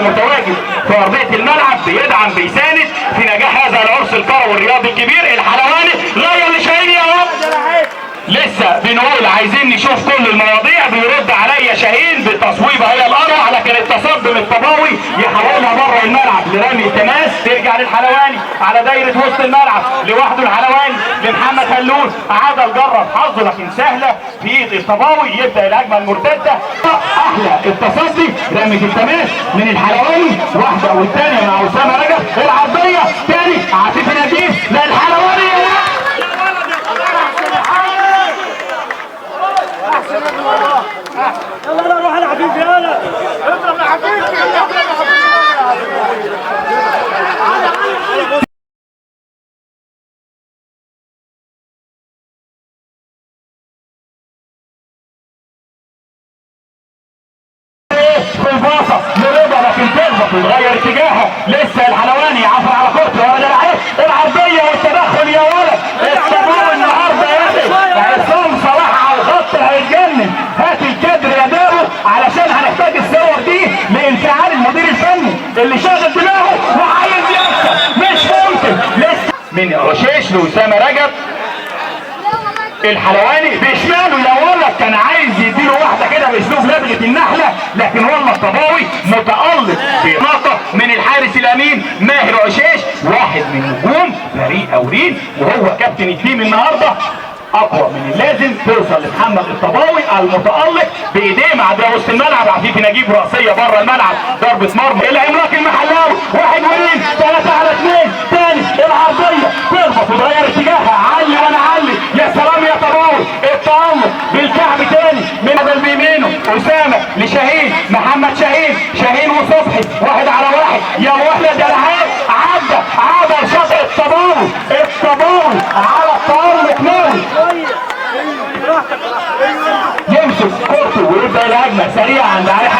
كله متواجد في ارضية الملعب، بيدعم بيساند في نجاح هذا العرس الكروي الرياضي الكبير. الحلواني غير لشاهين يا ولد. لسه بنقول عايزين نشوف كل المواضيع، بيرد عليا شاهين بتصويبه هي الاروع، لكن التصدم الطباوي يحولها بره الملعب لرمي التماس. ترجع للحلواني على دايرة وسط الملعب لوحده، الحلواني لمحمد هلول، عدل جرب حظه لكن سهلة في ايد الطباوي. يبدا الهجمة المرتدة، احلى التصدي، رمية التماس من الحلواني واحدة والثانية مع اسامة رجب، العرضية تاني عفيف نجيب للحلواني. يلا يلا روح على عفيف، يلا اضرب لعفيف، اضرب لعفيف. في الباصه لرضا لكن تخبط وتغير اتجاهها. لسه الحلواني عفر على كورته، ولا لعيب العرضية والتدخل يا ولد. الطباوي النهارده يا اخي عصام صلاح على الخط هيتجنن. هات الكادر يا دارو علشان هنحتاج الصور دي لانفعال المدير الفني اللي شاغل دماغه وعايز يكسب، مش ممكن. لسه من عشيش لاسامة رجب، الحلواني بشماله يا ولد، كان عايز يديله واحدة كده باسلوب لدغه النحلة، لكن والله الطباوي متالق بنقطة من الحارس الامين ماهر عشيش، واحد من نجوم فريق اورين وهو كابتن ال team النهارده. اقوى من اللازم توصل لمحمد الطباوي المتالق بايديه مع ده وسط الملعب. عفيف نجيب راسية بره الملعب، ضربه مرمى. العملاق المحلاوي 1 2 3 على 2 تاني، العرضية تخبط وتغير اتجاهها، علي وانا علي، يا سلام يا طباوي. التالق بالكعب تاني من بدل بيمينه اسامة لشاهين، محمد شاهين، شاهين وصبحي 1 على 1، يا ولد يا لعيب. عدى عدى شاطئ الطباوي، الطباوي على التالق ناوي يمسك كورته ويبدا الهجمة سريعا عند علي.